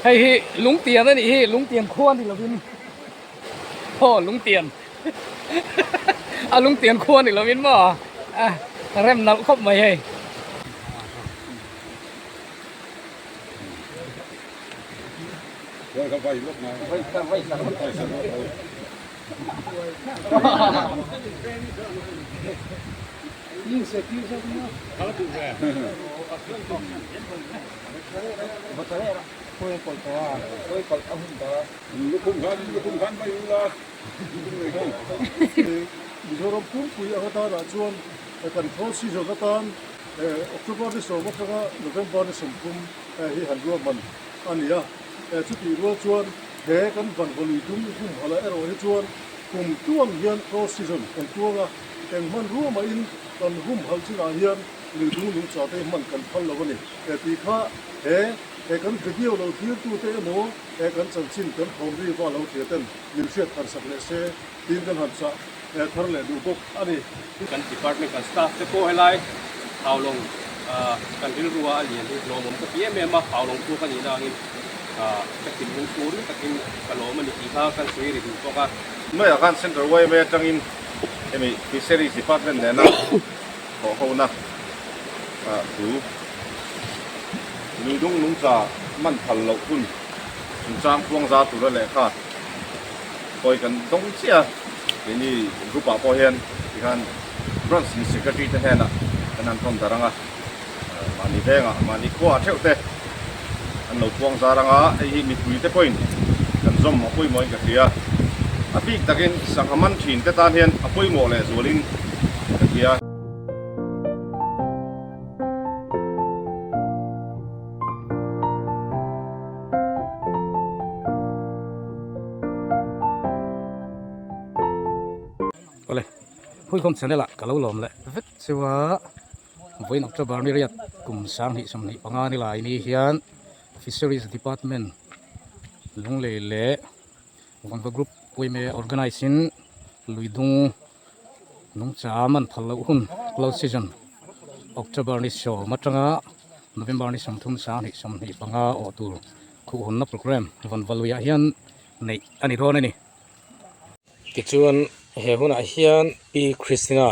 Hei hi lungtian a nih hi lungtian khua ni lovin aw lungtian a lungtian khua ni lovin maw a rem nalh khawp mai hei. Mizoram pumpui ang atanah chuan kan thawl season atan October ni sawm atanga November ni 30 hi han ruahman a ni a. Chutih rual chuan he kan vanvawlui dum humhalh ah erawh hi chuan kum tuang hian close season kan tuang a, eng hmanrua mahin kan humhalh chinah hian lui dung nungcha te hman kan phal lo a ni. Tih kha he he kan video lo thirtute emaw he kan chanchin kan thawm ri va lo thlir ten min hriat thar sak leh se tiin kan han chah thar leh duh bawk a ni. Kan department kan staff te pawh helai Haulawng kan rilrua a lian hi lawmawm ka ti em em a, Haulawng puk a nihna angin ka thinlung tur takin ka lawm a ni tih kha kan sawi ri duh bawk a. Hnuaiah khan Central yma atangin hemi Fisheries Department nena thawhhona thu luidung nungcha man phal loh hun chungchang puangza tura lehkha hawi kan dawng chiah a, keini group ah pawh hian tikhan branch in secretary te hnenah kan han tawn darh ang a, mahni vengah mahni khua ah theuh te an lo puang zar ang a, hei hi mipui te pawhin kan zawm a pawimawhin ka hria, a bik takin sangha man thin te tan hian a pawimawh leh zualin ka hria. Awle, Huikhawm channel ah ka lo lawm leh vek chu a, vawiin October ni riat kum 2025 ni lai ni hian Fisheries Department Lunglei leh Vanva Group Uime organise in Luidung nungcha man phal loh hun close season October ni 10 atanga November ni 30 2025 awh tur khuh hawnna programme Vanva luiah hian neih a ni dawn a ni. Tichuan he hunah hian Pi Christina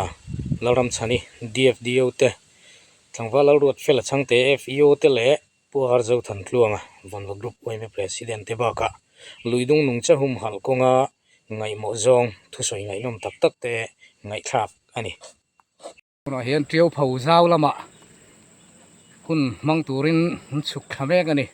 Lalramchhani DFDO te tlangval Lalruat Fela Chhangte FEO te leh Pu Arzo Thantluanga Vanva Group yma President te bakah Luidung nungcha humhalh kawnga ngaihmawh zawng thusawi ngaihnawm tak tak te ngaihthlak a ni. Tunah hian Tiau pho zau lamah hun hmang turin an chhuk thla mek a ni.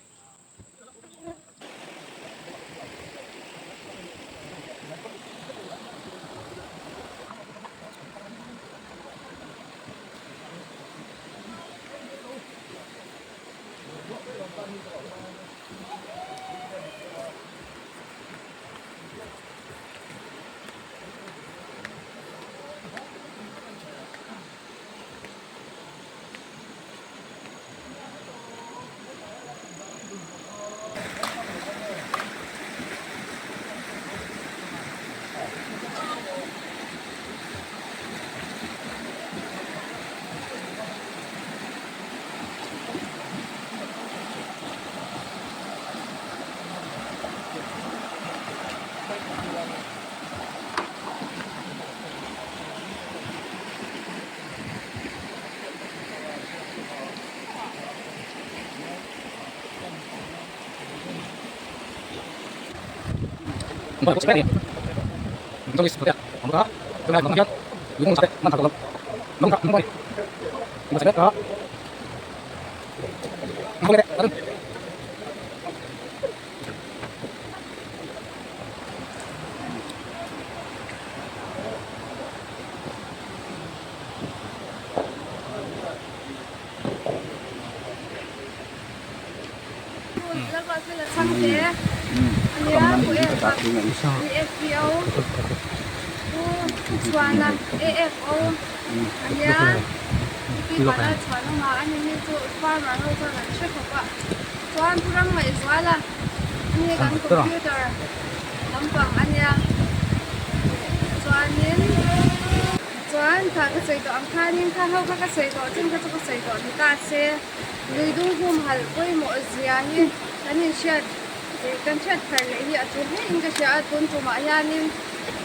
Kan hriat thar leh hi a tul hle in ka hria a, tun tumah hianin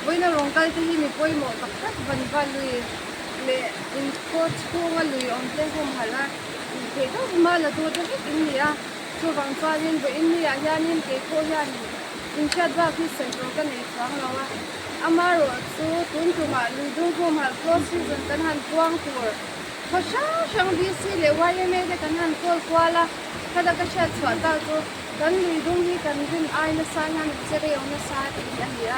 vawiina rawng kal te hi mi pawimawh tak tak vanva lui leh inkhaw chhunga lui awm te humhalh a theih deuh hma la tu te vek in ni a, chuvang chuanin vawiin ni ah hianin kei pawh hian inhriat bak hi sawi tur ka nei chuang lo a, amaherawh chu tun tumah lui dung humhalh close season kan han puang tur khaw hrang hrang VC leh YMA te kan han call kual a, khata ka hriat chhuah tak chu. Kan lui dung hi kan rin ai nasa hian a che reu nasa tih hi a ni a.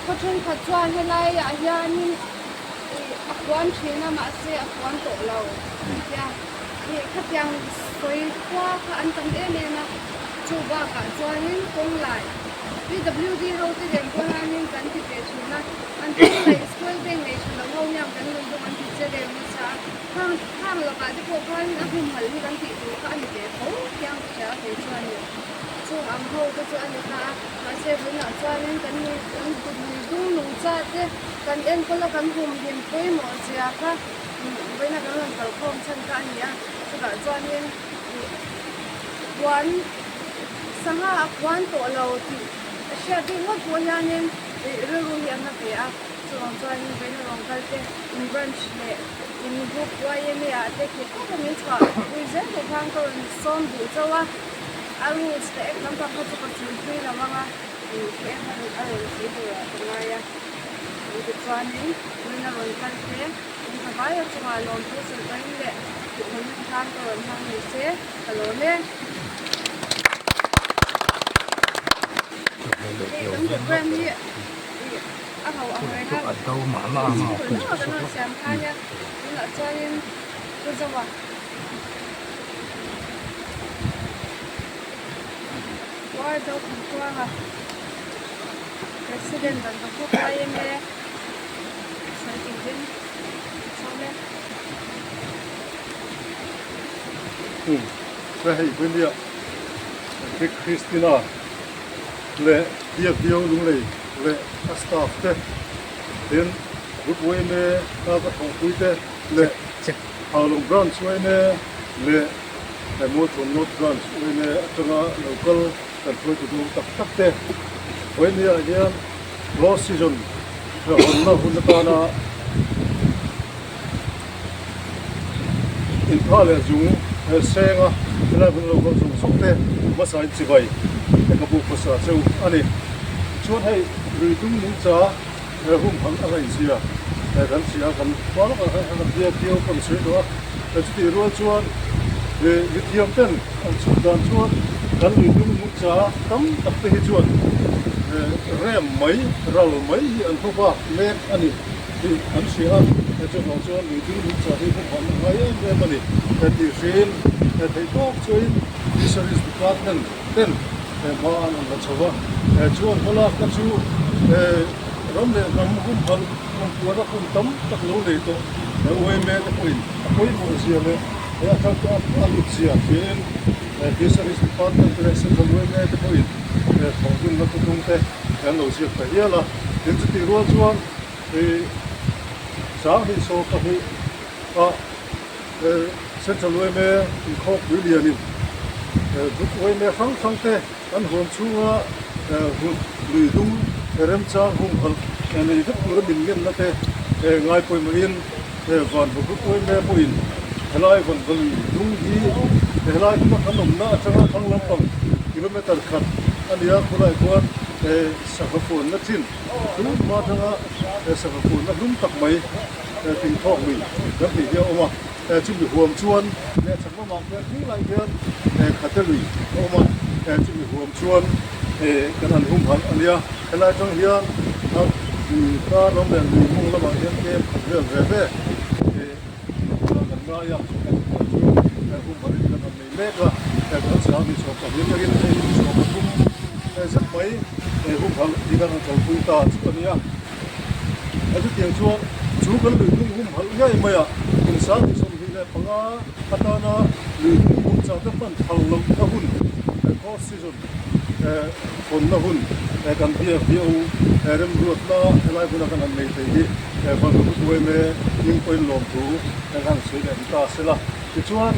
Khaw thenkhat chuan helaiah hianin ih a puan thin a mahse a puan tawh lo tia ih khatiang sawi khua kha an tam em em a. Chu bakah chuanin kawng lai PWD ho te nen pawh hianin kan ti ve thin a. An kawng laih school bank nei tha lo ho hian kan lui dung an ti che reu nasa a. Khang khang lakah te pawh khanin a humhalh hi kan tih tur kha a ni ve tho khiang ka hria a kei chuanin chung ang ho te chu a ni ta a, mahse tunah chuanin kan nui kan kut lui dung nung cha te kan enkawl a kan humhim pawimawh zia kha vawiina kan rawn kalkhawm chhan kha a ni a, chutah chuanin ih puan sangha a puan tawh lo tih a hriat bik ngawt pawh hianin ih rilru hi a na ve a, chuvang chuanin vawiina rawn kal te in branch leh in group YMA ah te thei tawp a min chhuah pui zel duh khan ka rawn sawm duh chauh a, a rules leh ek lampang kha chu ka chhunpui lo ang a, ih khi ek a rawn a rawn sawi tur ah ka ngai a, tichuanin min a rawn kal te in tha vai a chungah lawmthu sawi pahin leh tihhmun na khan ka rawn hmang ni se ka lawm e. Hei kan program hi ih a ho ang reng a. Tunah chuanin Pu Zoa Puar Zothantluanga President dan ka khawp lai em e sawi turin sawm e. Hei Bunia Christina leh Biak Viau Lunglei leh a staff te Tin, Group yma a ka thawhpui te leh Haulawng Branch yma leh Mualthuam North Branch yma atanga lo kal kan hruaitu duhawm tak tak te Vawinia hian Close Season hawnna hun atana Inpha leh zung senga helai hmun lo kal zawng zawng te hmasa in chibai ka buk hmasa cheu a ni. Tichuan hei lui dung nungcha he hum hang a ngaihzia kan hria kan hma lawkah khan kan bia viau pawn sawi tawh a, chutih rual chuan mithiam ten an chhut dan chuan kan lui dung nungcha tam tak te hi chuan rem mai ral mai hi an hmu bak mek a ni tih an hria a, chuvang chuan lui dung nungcha hi hum hang a ngai em em a ni tih hriin theih tawk chuain Fisheries Department ten hma an han la chho va, chuan hmalakna chu ram leh hnam humhalh kumpuana kum tam tak lo nei tawh yma te pawhin a pawimawh zia leh he a thar a lut zia hriain Fisheries Department te leh Central yma te pawhin thawhdunna thuthlung te an lo ziak ta hial a. Tin chutih rual chuan 2022 ah Central yma inkhawmpui lianin group yma hrang hrang te an huam chhunga lui dung remchang humhalh nei vek tura min ngenna te ngai pawimawhin vanva group yma pawhin helai vanva lui dung hi helai hmuna kan awmna atanga thlang lampang kilometer khat a ni a, khulai khuan sangha fuanna thin hlum atanga sangha fuanna hlum tak mai Thingthawk lui kan tih hi a awm a, chumi huam chuan leh chhak lamah khian hring lai khian khate lui a awm a, chumi huam chuan kan han humhalh a nia. Helai atang hian lui kar lam leh lui mawng lamah hian kem khat vel ve ve kan ngai a, chu humhalhin kan han nei mek a, kan chhang ni chhuak pahnih atangin hei ni chhuak pathum zet mai humhalh hi kan han kalpui ta chu a nia. A chutiang chuan chu kan lui hnung humhalh ngei mai a, kum 2025 atana lui hnung hum chah te hman phal lohna hun, cold season hawnna hun kan biak viau remruatna helai hmuna kan han nei thei hi Vanrukut Uaime hming pawhin lawmthu kan han sawi leh ta sela. Tichuan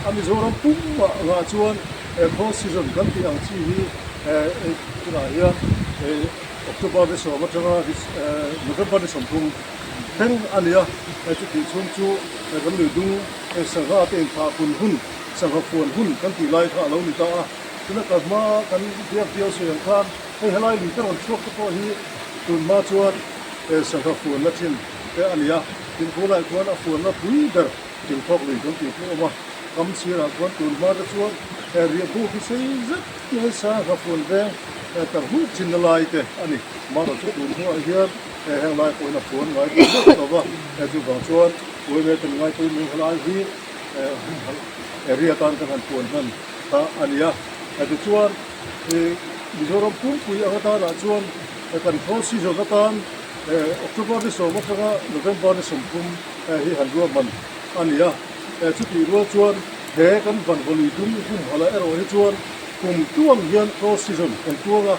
a Mizoram pumah ngah chuan. Close season kan tih ang chi hi tunah hian October ni sawm atanga November ni 30 thleng a ni a, chutih chhung chu kan lui dung sangha te inthah kun hun, sangha fuan hun kan tih lai kha a lo ni ta a. Tuna kan hma kan biak bial sawi ang khan hei helai lui te rawn chhuak te pawh hi tun hma chuan sangha fuanna thin te a ni a, tin khulaiah khuan a fuanna pui ber Thingthawk lui kan tih pawh a awm a, kam sirah khuan tun hma te chuan riah buk hi sei zet mai sangha fuan veng tar huk thinna lai te a ni. Mahrawh chu tun hnuah hian heng lai pawhin a fuan ngai tawh meuh lo va, chuvang chuan uaime kan ngaipui mai helai hi humhalh area atan kan han puan hman kha a ni a. Tichuan Mizoram pumpui ang atanah chuan kan thawl season atan October ni 10 atanga November ni 30 hi han ruahman a ni a. Chutih rual chuan he kan vanvawlui dum humhalh erawh hi chuan kum tuang hian thawl season kan tuang a,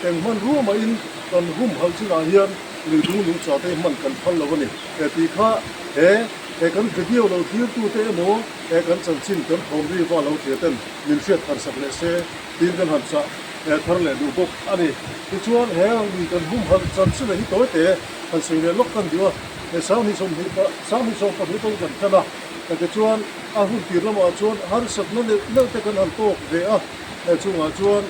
eng hmanrua mahin kan humhalh chinah hian lui dung nungcha te hi hman kan phal lo a ni tih kha he He kan video lo thirtute emaw he kan chanchin kan thawm ri va lo thlir ten min hriat thar sak leh se tiin kan han chah thar leh duh bawk a ni. Tichuan he lui kan humhalh chanchin a hi tawi te han sawi leh lawk kan duh a, he 2022 pawhin kan tan a, tichuan a hun tir lamah chuan harsatna neuh neuh te kan han tawk ve a, chungah chuan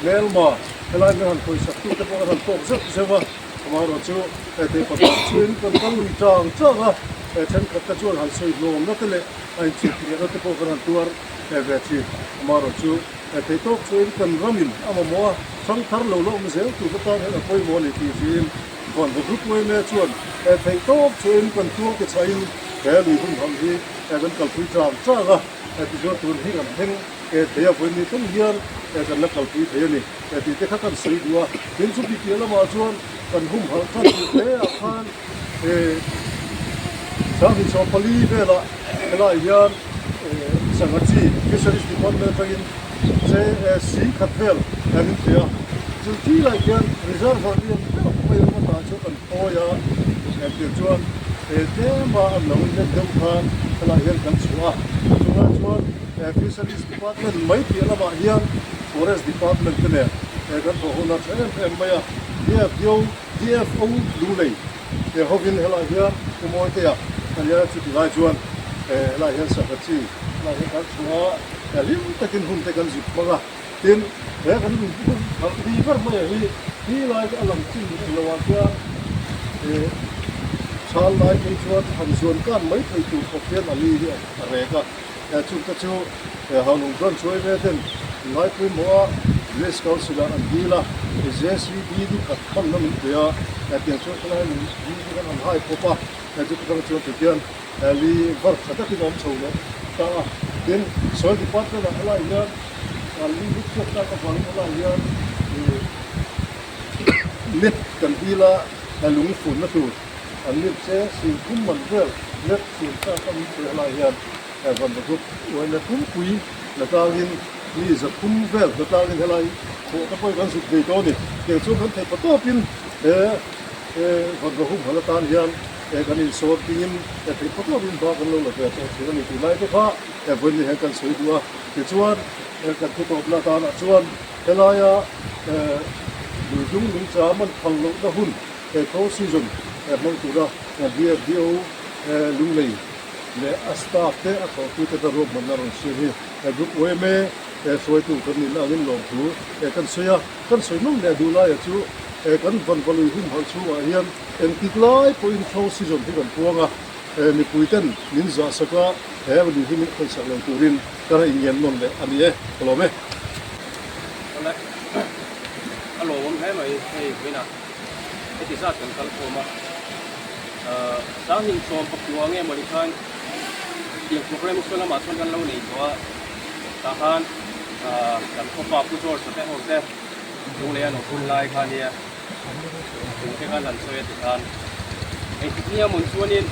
hmelma helai min han pawisa tute pawh kan han tawk zeuh zeuh a. Amaherawh chu he thei pakhat chuin kan kal lui chang chang a, he thenkhat te chuan han sawi hlawmna te leh a inchirhtirna te pawh kan han tuar ve thin. Amaherawh chu he thei tawk chuin kan ramin a mamawh a, hrang thar lo la awm zel tur te tan hian a pawimawh a ni tih hriin Vanva Group yma chuan he thei tawk chuin kan tuang ti chhahin he lui humhalh hi kan kalpui chang chang a, tichuan tun hi kan thleng thei a, vawiin ni thleng hian kan la kalpui thei a ni. Tih te kha kan sawi duh a, tin chu pipiah lamah chuan kan humhalh tan tih hle ah khan 2014 velah helaiah hian sangha chi Fisheries Department atangin JSC khat vel an inpe a, chu chi lai khian reservoir lian deuh mai awm atah chuan kan phawi a, engtir chuan tlema an lo let deuh khan helaiah hian kan chhuah a, chungah chuan Fisheries Department mai piah lamah hian Forest Department te nen he kan thawh hun a tha em em mai a, DFO DFO Lunglei he hovin helaiah hian Pu Mawitea a nia chuti lai chuan helaiah hian sangha chi helaiah hian kan chhuah a, hlim takin hun te kan zuk hmang a, tin he kan hun khalh ri ber mai a hi hi lai a lang chin lo ah khian chhal lai phei chuan han zuan kan mai thei tur khawp hian a li hi a rek a. Chungte chu Haulung Branch yma ten ngai pawimawh a, Village Council ah an dil a, JCB ni khat hmanna min pe a, tiang chuan khawlai min dil chu kan han hai pawp a, chuti kang chuan ti hian li var tha takin a awm chho leh ta a. Tin, Soil Department ah helai hian li lut chhuak tak avangin helai hian net kan dil a, lung funna tur an nip che 30 man vel net fun tak a min pe helai hian. Vanva Group uaina pumpui la tlangin mi 300 vel la tlangin helai khawh te pawh hi kan zuk ve tawh a ni. Tiang chuan kan theih pa tawpin he Vanva humhalh atan hian kan insawr dingin theih pa tawpin ba kan lo la ve tawh thin a ni tih lai te kha vawiin hian kan sawi duh a. Tichuan kan thu tawpna atanah chuan helaia lui dung nungcha man phal lohna hun he thaw season hmang tura DFDO Lunglei leh a staff te a thawhtute ka ruahmanna rawn siam hi he group yma hruaitu kan nihna angin lawmthu kan sawi a, kan sawi nawm leh duh laia chu kan vanvalui humhalh chhungah hian engtik lai pawhin thlo season hi kan puang a, mipui ten min zah sak a, he lui hi min khawisak lo turin ka ra inngen nawn leh a ni e, ka lawm e. Awle, a lawmawm hle mai hei vawiinah heti zat kan kal khawm a. 2019 nge mawni khan tiang programme saw lamah chuan kan lo nei tawh a, tah khan kan khawpa Pu George a te ho te Lunglei an awm hun lai kha nia chung te khan han sawi a ti khan engtik nia mawn chuanin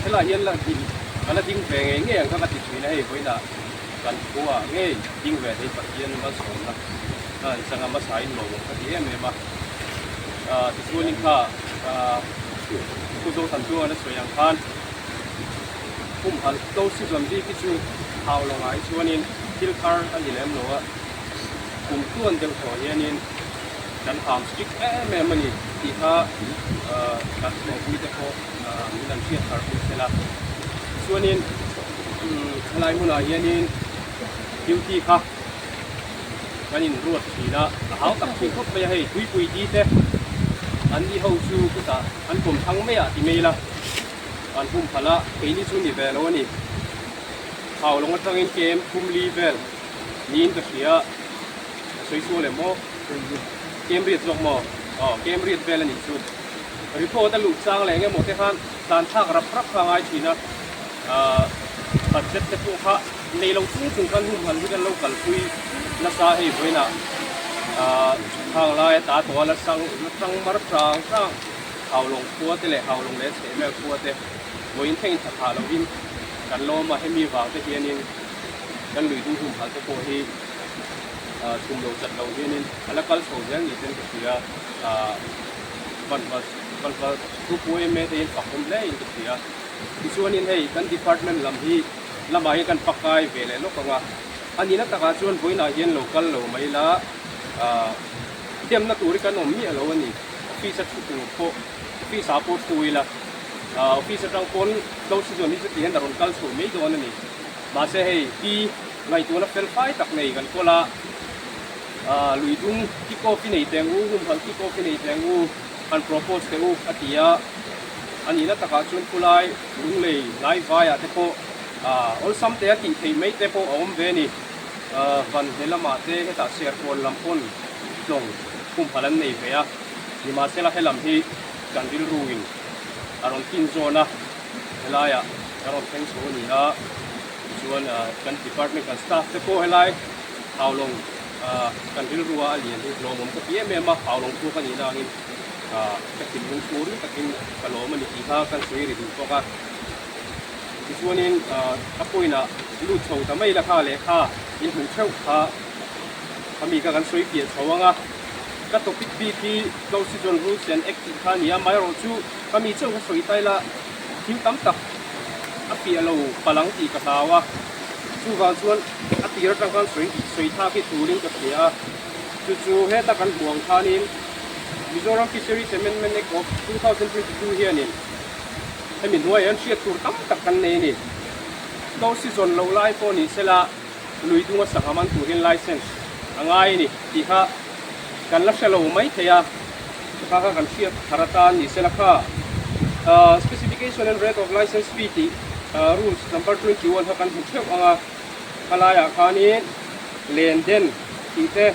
helaiah hian la din ka la ding ve ngei ngei ang kha ka ti thin a hei vawiinah kan khuaah ngei ding ve thei Pathian malsawmna kha an chang a hmasain lawmawm ka ti em em a tichuanin kha Pu Zotan chuan a sawi ang khan humhalh to season bik hi chu hau lo ngai chuanin. thil thar a ni lem lo a, kum tluan deuh tawh hianin kan ham strict em em a ni tih kha kan thawhpui te pawh min an hriat thar pui thel a. Tichuanin helai hmunah hianin duty kha kan inruat thin a, a hau tak thin khawp mai a hei tuipui di te an ni ho chu chutah an kawm thang mai ah ti mai ila an hum phalh a, keini chu ni ve lo a ni. Hau lawng atangin kem thum li vel niin ka hria, ka sawi sual em aw? Kem riat zawk maw? Aw kem riat vel a nih chu. Report a luh chang leh engemaw te khan tlan thlak rap rap kha a ngai thin a, ahh budget te pawh kha nei lo chung chung khan humhalh hi kan lo kalpui nasa hei vawiinah ahh khang laia ta tawha la sang la tang mar tang tang Haulawng khua te leh Haulawng leh chhehvel khua te vawiin thlengin tha thah lovin kan lawm a, hemi vang te hianin kan lui dung humhalh te pawh hi chhum lo chat lo hianin a la kal chho zel ni ten ka hria ahh Vanva Vanva Group yma te hian fak awm hle in ka hria. Tichuanin hei kan department lam hi lamah hian kan pakai ve leh lawk ang a, a nihna takah chuan vawiinah hian lo kal lo mai la ahh demna tur hi kan awm miah lo a ni. Office a thu tur pawh office ah pawh thu ila ahh office atang pawn close season hi chuti hian a rawn kal chho mai dawn a ni. Mahse hei pi ngaihtuahna fel fai tak nei kan kawl a, ahh lui dung kick off i nei teng u, humhalh kick off i nei teng u, han propose teh u a ti a, a nihna takah chuan khulai lunglei hnai vaiah te pawh ahh awlsam te a tih theih mai te pawh a awm ve a ni. Ahh van hne lamah te hetah serkawn lam pawn tlawng humhalh an nei ve a, nimahsela helam hi kan rilruin a rawn tin zawn a, helaiah a rawn thleng chho a ni a, tichuan kan department kan staff te pawh helai Haulawng kan rilrua a lian hi lawmawm ka ti em em a, Haulawng puk a nihna angin ka thinlung chhung takin ka lawm a ni tih kha kan sawi ri duh bawk a. Tichuanin a point-ah lut chho ta mai la kha lehkha in hmuh theuh kha ami kha kan sawi piah chho ang a, ka topic bik hi Close Season Rules and Act tih kha a ni a, amaherawh chu ka mi chauh kha sawi ta ila thil tam tak a piah lo palang tih ka hlau a, chuvang chuan a tir atang khan sawi sawi thlak hi turin ka hria a, chu chu heta kan hmuh ang khanin Mizoram Fisheries Amendment Act of 2022 hianin hemi hnuaiah hian hriat tur tam tak kan nei a ni. Close Season loh lai pawh ni sela lui dunga sangha man tur hian license a ngai a ni tih kha kan la hre lo mai thei a, kha kha kan hriat thar atan ni sela kha specification and rate of license fee tih rules number 21 kha kan hmu theuh ang a, khalaiah khanin len den tih te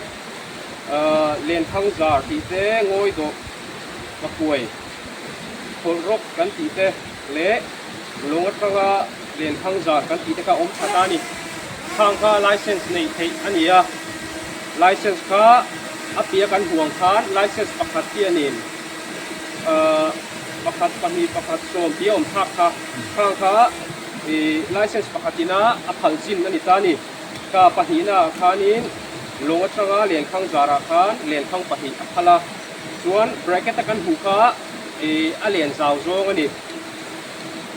len thang zar tih te ngawi dawh ka kuai khawlh rawk kan tih te leh lawng atanga len thang zar kan tih te kha a awm that a ni. Khang kha license neih theih a ni a, license kha a piah kan huang khan license pakhat hianin ahh pakhat pahnih pakhat sawm tih a awm thlak kha khang kha ih license pakhat ina a phal chin a ni ta a ni. Ka pahnihna ah khanin lawng atanga lenkhang zarah khan lenkhang pahnih a phal a, chuan bracket a kan hmuh kha ih a len zau zawng a ni.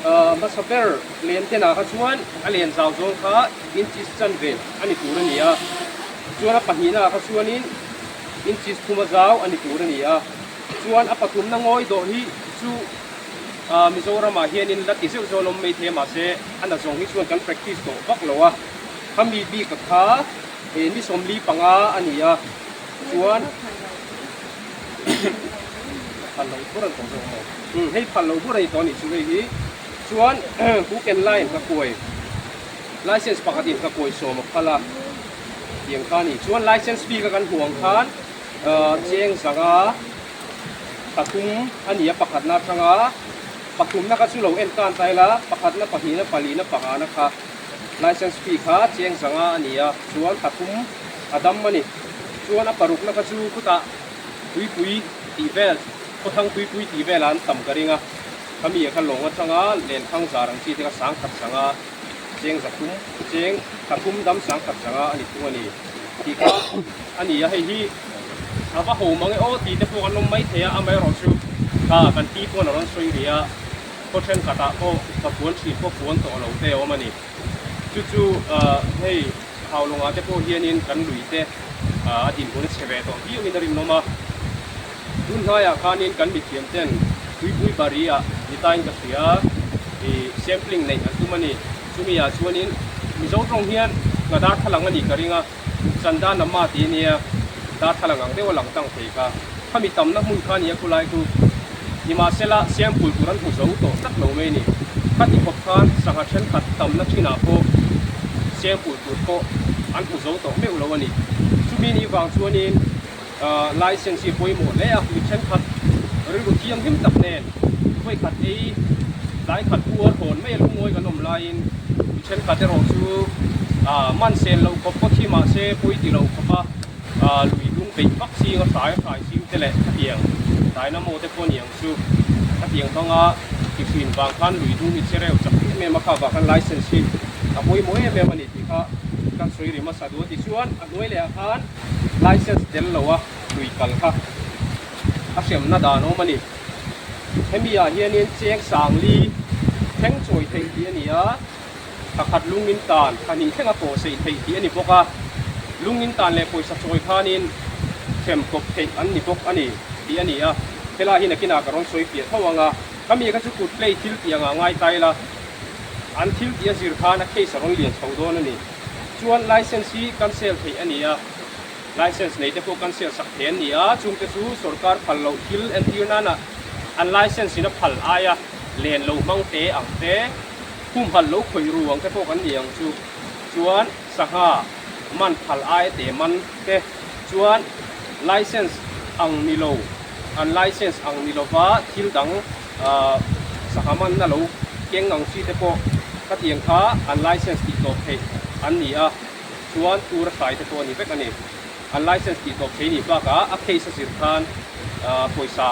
Hmasa ber len tenah kha chuan a len zau zawng kha inches chanve a ni tur a ni a, chuan a pahnihnaah kha chuanin inches thuma zau a ni tur a ni a, chuan a pathumna ngawi dawh hi chu Mizoramah hianin la ti zeuh zeuh an awm mai thei a, mahse a na zawng hi chuan kan practice tawh vak lo a, khami bika kha ni 45 a ni a, chuan. Phal loh bur an tawh zawk maw? Umm hei phal loh bur a ni tawh a nih chu hei hi. Chuan hook and line ka kuai license pakhat in ka kuai sawm a phal a tiang kha a ni. Chuan license fee ka kan hmuh ang khan cheng zanga pathum a ni a pakhatna atanga pathumna kha chu lo en tan ta ila pakhatna pahnihna palina pangana kha license fee kha cheng zanga a ni a chuan pathum a dam a ni. Chuan a parukna kha chu khutah tuipui tih vel, khawthang tuipui tih velah an tam ka ring a, khami ah kha lawng atanga lenthang zar ang chi te kha sang khat sanga cheng zathum, cheng thathum dam sang khat sanga a ni thung a ni tih kha a ni a, hei hi a va ho mang e aw tih te pawh kan awm mai thei a, amaherawhchu kha kan pi pawn a rawn sawi rih a, khaw thenkhatah pawh ka puan thin pawh puan tawh lo te a awm a ni. Chu chu hei. Haulawngah te pawh hianin kan lui te a dinhmun a chhe ve tawh viauin a rinawm a. Tun hnaiah khanin kan mithiam ten tuipui bari ah ni tain ka hria ih sampling neih an tum a ni. Chumi ah chuanin Mizo tawng hian nga darthlalang a nih ka ring a, Chanda Namma tih a nia, darthlalang ang deuh a lang tang thei kha. Khami tamna hmun kha a ni a khulai chu. Nimahsela sample tur an hmu zo tawh tlat lo mai a ni. Khati khawp khan sangha thenkhat tamna thinah pawh sample tur pawh an hmu zo tawh meuh lo a ni. Chumi nih vang chuanin. License hi a pawimawh hle a, mi thenkhat rilru thianghlim tak nen vawikhat ei tlai khat puar hawn mai a lungawi kan awm laiin mi thenkhat erawh chu man sen loh khawp pawh thi mahse pawi ti lo khawp a lui lung peih vak ching a hrai a hrai ching te leh khatiang dynamo te pawh ni ang chu khatiang hmanga ti thin vang khan lui dung hi che reuh chak em em a kha vang khan license hi a pawimawh em em a ni tih kha kan sawi ri hmasa duh a tichuan a hnuai leh ah khan License tel lo a lui kal kha a hremna dan awm a ni. Hemi ah hianin cheng sangli thleng chawi theih tih a ni a, thla khat lungin tan thla hnih thleng a pawh seih theih tih a ni bawk a, lungin tan leh pawisa chawi khanin hrem kawp theih an ni bawk a ni tih a ni a, helai hi nakinah ka rawn sawi fiah tho ang a, khami kha chu kut play thil tih angah ngai ta ila an thil tih a zir khan a case a rawn lian chho dawn a ni. Chuan license hi cancel theih a ni a, license nei te pawh cancel sak thei an ni a, chungte chu sorkar phal loh thil entir nana an license in a phal aia len lo hmang te ang te, humhalh lo khawih ru ang te pawh kan ni ang chu. Chuan sangha man phal aia te man te chuan license ang ni lo, an license ang ni lova thil dang Sangha manna lo keng ang chi te pawh khatiang kha an license tih tawp theih an ni a, chuan tour a hrai te pawh a ni vek a ni. An license tih tawp thei nih bakah a case a zir khan pawisa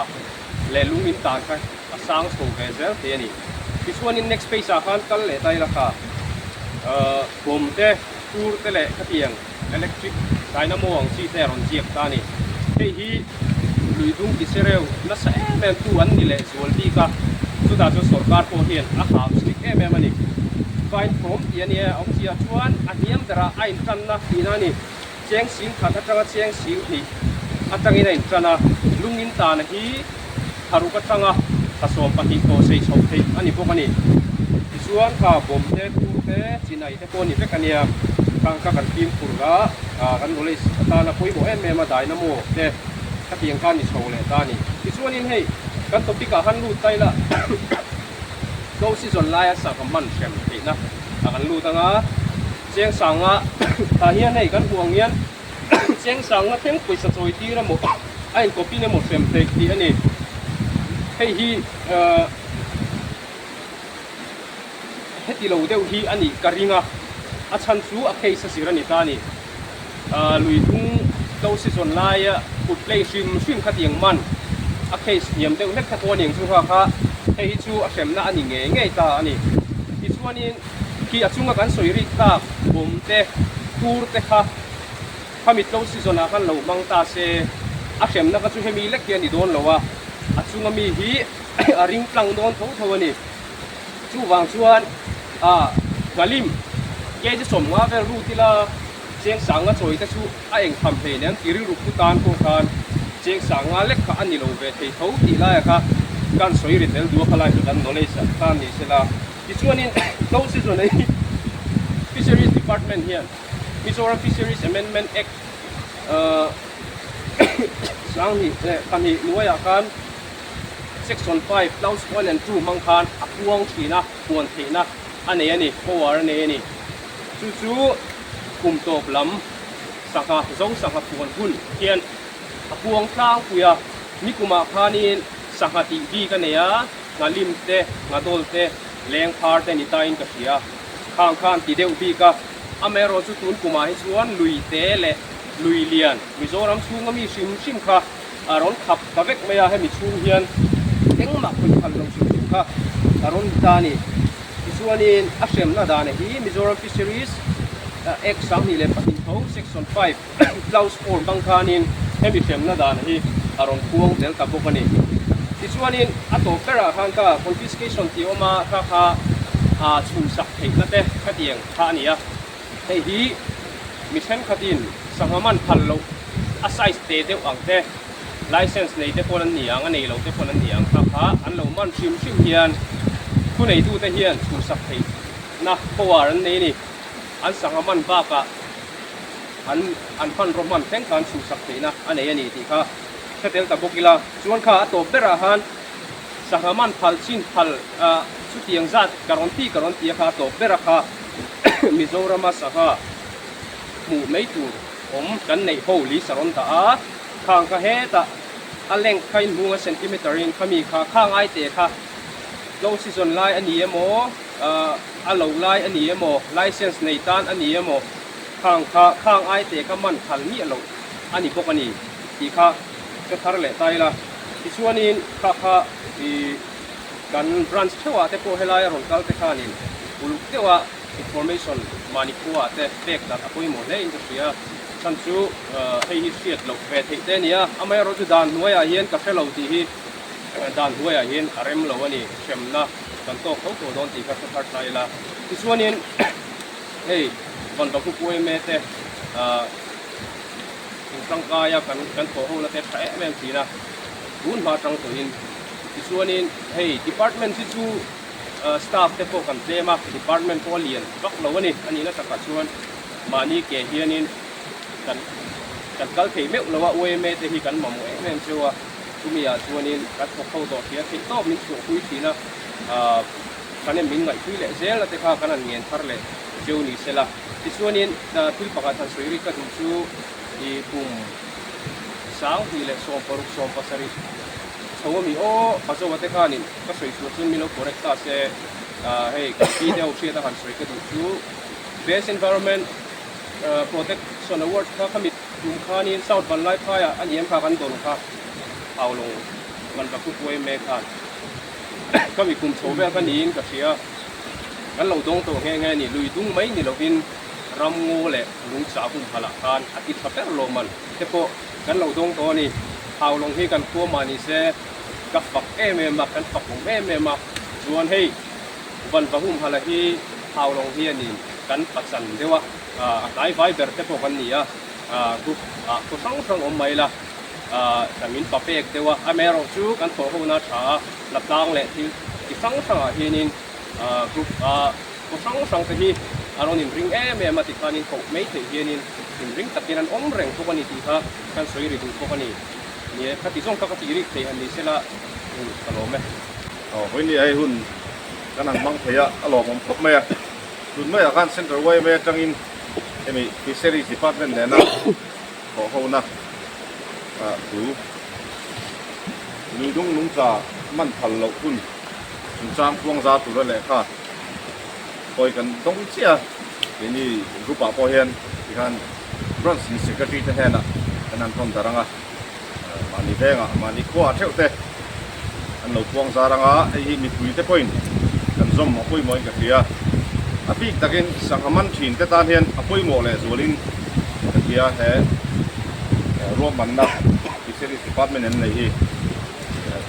leh lung in tan kha a sang chho ve zel thei a ni. Tichuanin next page ah khan kal leh ta ila kha bomb te, tour te leh khatiang Electric dynamo ang chi te a rawn ziak ta a ni. Hei hi lui dung ti chereu nasa em em tu an ni leh zual bik a, chutah chuan sorkar pawh hian a hau strict em em a ni. Fine from tih a nia, awmzia chuan a hniam berah a intanna tihna a ni. Cheng sing khat atanga cheng sing hnih atangin a intan a, lungin tana hi tharuk atanga 12 tawh sei chhoh theih a ni bawk a ni. Tichuan kha bawm te, tur te, chinai te pawh a ni vek a nia. Khang kha kan fimkhur a, kan knowledge atana pawimawh em em a dynamo te khatiang kha a ni chho leh ta a ni. Tichuanin hei kan topic ah han lut ta ila Go season laia sangha man hrem theihna ah kan lut ang a, cheng sanga tah hian hei kan hmuh ang hian Cheng sanga thleng pawisa chawi tir emaw a inkawpin emaw hrem theih tih a ni. Hei hi heti lo deuh hi a nih ka ring a, a chhan chu a case a zir a ni ta a ni. Lui dung to season laia kut play hrim hrim khatiang man a case hniam deuh hlek kha pawh a ni ang chu kha kha hei hi chu a hremna a ni ngei ngei ta a ni. Tichuanin. Khi a chunga kan sawi rik tak bawm te, tur te kha khami tlo season ah khan lo hmang ta se, a hremna kha chu hemi lek hi a ni dawn lo a, a chunga mi hi a ring tlang dawn tho tho a ni. Chuvang chuan ah Galim kg 50 vel rut ila cheng sanga chawi te chu a eng tham hlei nen ti rilru pu tan pawh khan cheng sanga lek kha a ni lo ve thei tho tih laia kha kan sawi ri tel duh a khalai chu kan knowledge ah khan ni sela. Tichuanin Close Season hi Fisheries Department hian Mizoram Fisheries Amendment Act 2002 hnuaiah khan Section 5 Clause 1 and 2 hmang khan a puang thin a, puan theihna a nei a ni, power a nei a ni. Chu chu kum tawp lam sangha zo sangha puan hun hian a puang tlangpui a, nikumah khanin sangha tih bik a nei a. Nghalim te, nghadawl te, lengphar te ni tain ka hria. Khang khan ti deuh bik a, amaherawh chu tun kumah hi chuan lui te leh lui lian Mizoram chhunga mi hrim hrim kha a rawn khap ta vek mai a, hemi chhung hian engmah khawih phal lo hrim hrim kha a rawn ni ta a ni. Tichuanin a hremna dan hi Mizoram Fisheries Act 2002 tho Section 5, Clause 4 hmang khanin hemi hremna dan hi a rawn khuang tel ta bawk a ni. Tichuanin a tawp berah khan ka confiscation tih awm a, kha kha chhunsak theihna te khatiang kha a ni a. Hei hi Mi thenkhatin sangha man phal loh a size te deuh ang te, license nei te pawn an ni ang, a nei lo te pawn an ni ang kha kha an lo man hrim hrim hian thuneitute hian chhuhsak theihna power an nei a ni. An sangha man bakah an an hmanraw hman thleng khan chhuhsak theihna a nei a ni tih kha hre tel ta bawk ila. Chuan kha a tawp berah khan sangha man phal chin phal chutiang zat ka rawn ti ka rawn ti a kha a tawp bera kha Mizorama sangha hmuh mai tur awm kan neih ho list a rawn dah a, khang kha hetah a length kha inhmung a centimeter in khami kha khang ai te kha low season lai a ni emaw a lo lai a ni emaw license nei tan a ni emaw khang kha khang ai te kha man phal miah loh a ni bawk a ni tih kha ka thar leh ta ila. Tichuanin kha kha ih kan branch theuhah te pawh helai a rawn kal te khanin uluk deuha information mahni khuaah te pek darh a pawimawh hle in ka hria. Chhan chu hei hi hriat loh ve theih te a ni a, amaherawhchu chu dan hnuaiah hian ka hre lo tih hi dan hnuaiah hian a rem lo a ni, hremna kan tawk tho tawh dawn tih kha hre thar ta ila. Tichuanin hei Vanvaku Puaime te in tangkaia kan kan thawh ho na te tha em em thin a, tun hma tang tawhin tichuanin hei department hi chu staff te pawh kan tlem a, department pawh a lian vak lo a ni, a nihna takah chuan mahni ke hianin kan kan kal thei meuh lo a, UMA te hi kan mamawh em em cheu a, chumi ah chuanin kan thawk ho tawh hria theih tawp min chhuahpui thin a, kan em min ngaihpui leh zel a te kha kan han ngen thar leh cheu ni sela. Tichuanin thil pakhat han sawi rik ka duh chu i kum 2016 17 chho a mi aw Pazoa te khanin ka sawi chhuah chuan min lo correct ta se hei kan pi deuh hriat a han sawi ka duh chu Best Environment Protection Award kha khami tum khanin South Vanlaiphaiah a ni em kha kan dawn kha Haulawng Vanvaku Puai mek khan khami kum chho vel kha niin ka hria. Kan lo dawng tawh nghe nghe a ni. Lui dung mai ni lovin ram ngaw leh lungchah humhalh ah khan a ti tha ber lo man te pawh kan lo dawng tawh a ni. Haulawng hi kan khua mah ni se ka fak em em a, kan fak awm em em a. Chuan hei Vanva humhalh a hi Haulawng hianin kan pachan deuh a, a hnai vai ber te pawh kan ni a, group ah khaw hrang hrang awm mai la, kan min pa pek deuh a. Amaherawhchu kan thawh hona tha a, la tlang leh thil chi hrang hrangah hianin group a khaw hrang hrang te hi an rawn inring em em a tikhanin koh mai theih hianin inring takin an awm reng bawk a ni tih kha kan sawi ri duh bawk a ni. Ni e, khati zawng kha ka tih rik thei han ni sela ka lawm e. Aw vawiin hei hun kan han hmang thei a, a lawmawm khawp mai a. Tun maiah khan Central YMA atangin hemi Fisheries Department nena thawh hona thu lui dung nungcha man phal loh hun chungchang puangzar tura lehkha hawi kan dawng chiah a, keini group ah pawh hian tikhan branch in secretary te hnenah kan han thawn darh ang a, mahni vengah mahni khuaah theuh te an lo puangzar ang a, hei hi mipui te pawhin kan zawm a pawimawhin ka hria, a bik takin sangha man thin te tan hian a pawimawh leh zualin ka hria he ruahmanna fisheries department an nei hi.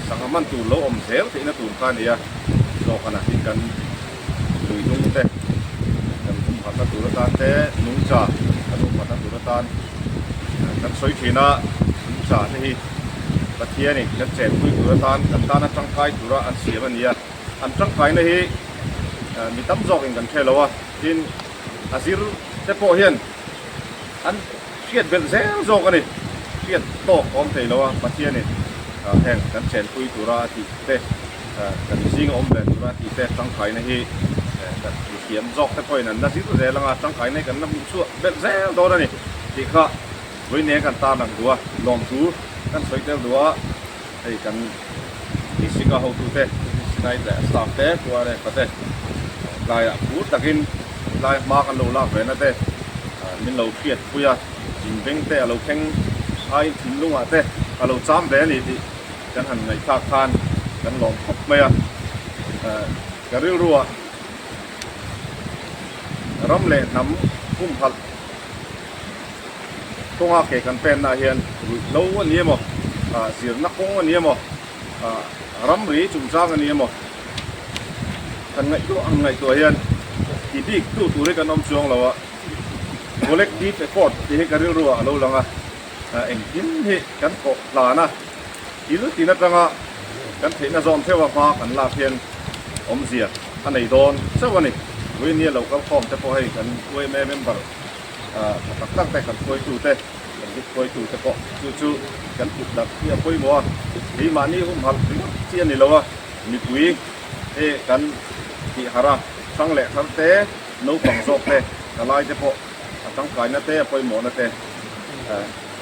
Sangha man tur lo awm zel theihna tur kha a ni a, zawhkanah hi kan lui hnung te, kan humhalhna tur atan te, nungcha kan humhalhna tur atan kan sawi thin a, nungcha te hi Pathianin kan chenpui tur atan kan tana tangkai tura an siam a ni a, an tangkaina hi mi tam zawkin kan hre lo a, tin a zir te pawh hian an Hriat belh zel zawk a ni. Hriat tawk a awm thei lo a, Pathianin heng kan chenpui tura a tih te, kan zinga awm ve tura a tih te tangkaina hi kan mithiam zawk te pawhin an la zir zel anga tangkaina hi kan la hmuh chhuah belh zel dawn a ni tih kha vawiin kan tarlang duh a, lawmthu kan sawi tel duh a, hei kan district a hotute, district leh staff te, QRF-a te tlaiah phur takin tlai hma kan lo lak ve na te min lo hriat pui a, in beng te a lo thleng aiin thinlungah te a lo cham ve a ni tih kan han ngaihthlak khan kan lawm khawp mai a, ka rilruah ram leh hnam humhalh kawnga ke kan penna hian ruihhlo a ni emaw, zirna kawng a ni emaw, ramri chungchang a ni emaw kan ngaihtuah ang ngaihtuah hian ti bik tu tur hi kan awm chuang lo a. Collective effort tih hi ka rilru ah a lo lang a, engkim hi kan thawh hlan a, thil tin atanga kan theihna zawn theuh a hma kan lak hian awmzia a nei dawn chauh a ni. Vawinia lo kal khawm te pawh hei kan yma member tha tak tak te kan hruaitu te, kan group hruaitu te pawh chu chu kan put darh hi a pawimawh a, keimahni humhalh ringawt chi a ni lo a, mipui hi kan tih harh a, hrang leh thar te, naupang zawk te, thalai te pawh a tangkaina te, a pawimawhna te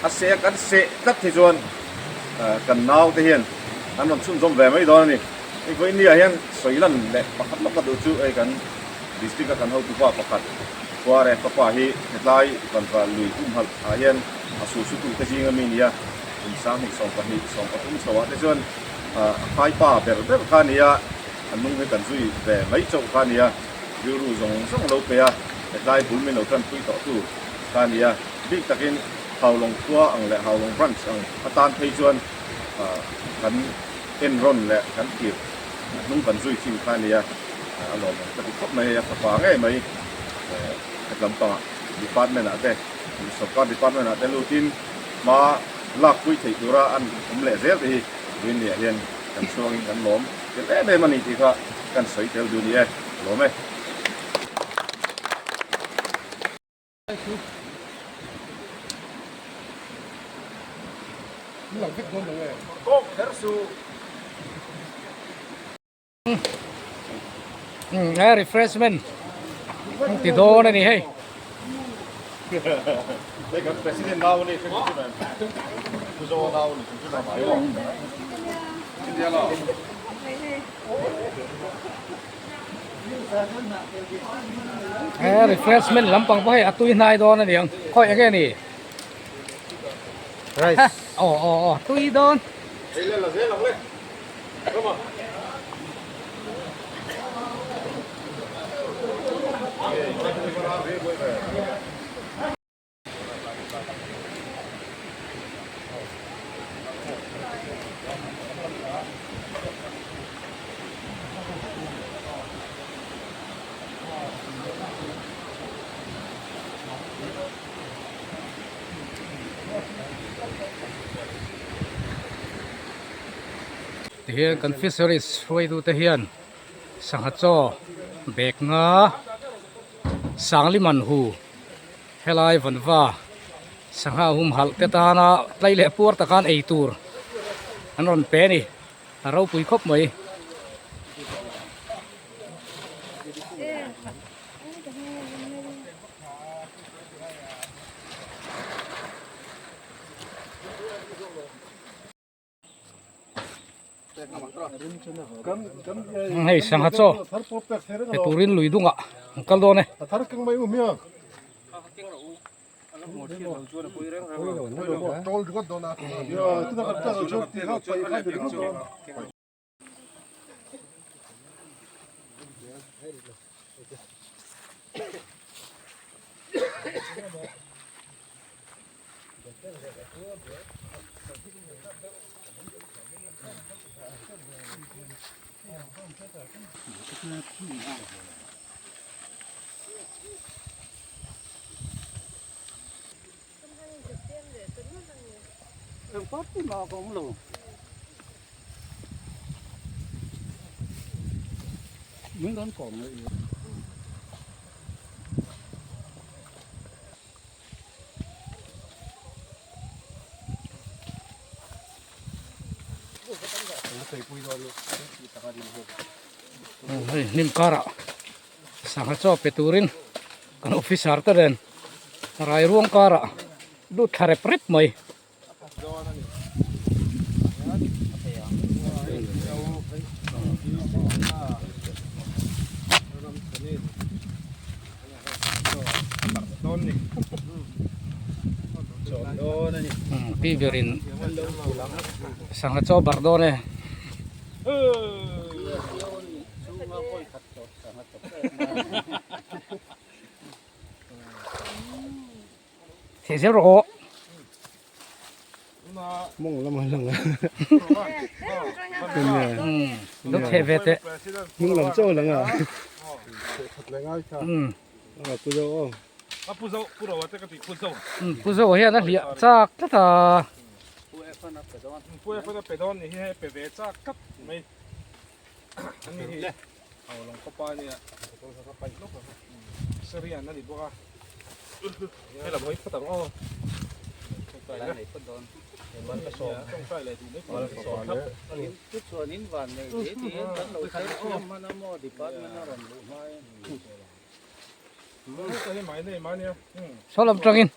a seh a, kan seh tlat hi chuan kan nau te hian an rawn chhunzawm ve mai dawn a ni. Hei vawinia hian sawi lan leh pakhat lawk ka duh chu hei kan district a kan hotupa pakhat Khuare fapa hi hetlai Vanva lui humhalh ah hian a sulsutu te zinga mi nia kum 20 20 13 chho ah te chuan a khaipa ber ber kha a ni a, a nung hi kan zui ve mai chauh kha a ni a. Rilru zawng zawng lo pe a, hetlai bul min lo tanpui tawh tu kha a ni a, bik takin Haulawng khua ang leh Haulawng branch ang atan phei chuan kan enrawn leh kan thlir hnung kan zui thin kha a ni a, a lawmawm ka ti khawp mai hei a fapa ngei mai hetlam pangah department ah te sawrkar department ah te lutin hma lakpui theih tura an awm leh zel te hi Rinliah hian kan chhuangin kan lawm tel em em a ni tih kha kan sawi tel duh ni e, ka lawm e. Refreshment ti dawn a ni hei. Refreshment lampang pawh hei a tui hnai dawn a niang khawi enge ni rice aw aw aw tui dawn. Tihian kan fisheries hruaitute hian sangha chaw bag nga Sangliman hu helai vanva sangha humhalh te tana tlai leh puar takan ei tur an rawn pe a ni a ropui khawp mai. Hei sangha chaw pe turin lui dungah an kal dawn e. Hei hnim karah sangha chaw pe turin kan officer te nen rai ruang karah lut thla rep rep mai. Pi berin sangha chaw barh dawn e. Thei zel rawh aw. Mawng lam a lang a. Lo theh ve teh. Mawng lam chaw a lang a. A ku zo aw. A pu zo pu ro te ka ti pu zo. Pu zo hian a hliah chak tlat a. Pu F-an a pe dawn. Pu F-an a pe dawn ni hi hei pe ve chak tlat mai. Ani hi Haulawng khawpa ania. Syrian a ni bawk a. Hei lam hawi phawt ang aw. Saw lam tangin.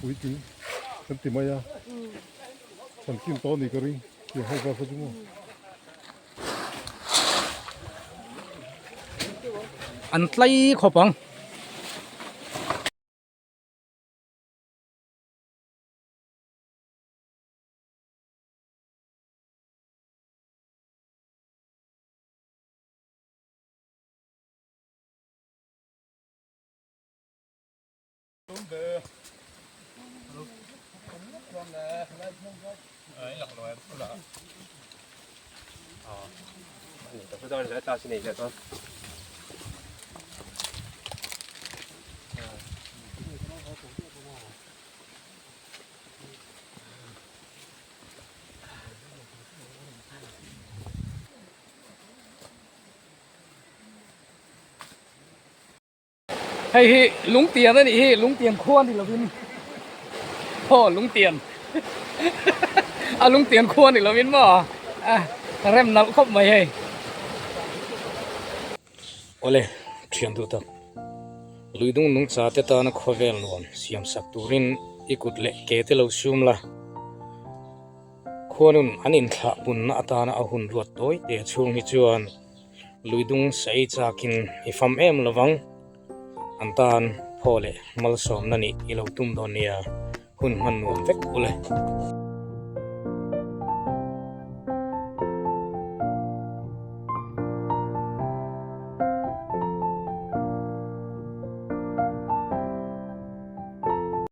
Puitling kan ti mai a, chhan kim tawh a ni ka ring tih ho bak kha chu maw. An tlai khawp ang. Hei hi lungtian a nih hi lungtian khua ni lovin aw lungtian a lungtian khua ni lovin maw a rem nalh khawp mai hei. Awle thian duh tak luidung nungcha te tana khawvel nuam siam sak turin i kut leh ke te lo sum la. Khuanun an inthlah punna atana a hun ruat tawi te chhung hi chuan luidung saei chakin i fam em lovang. An tan phaw leh malsawmna nih i lo tum dawn nia, hun hman nuam vek ule.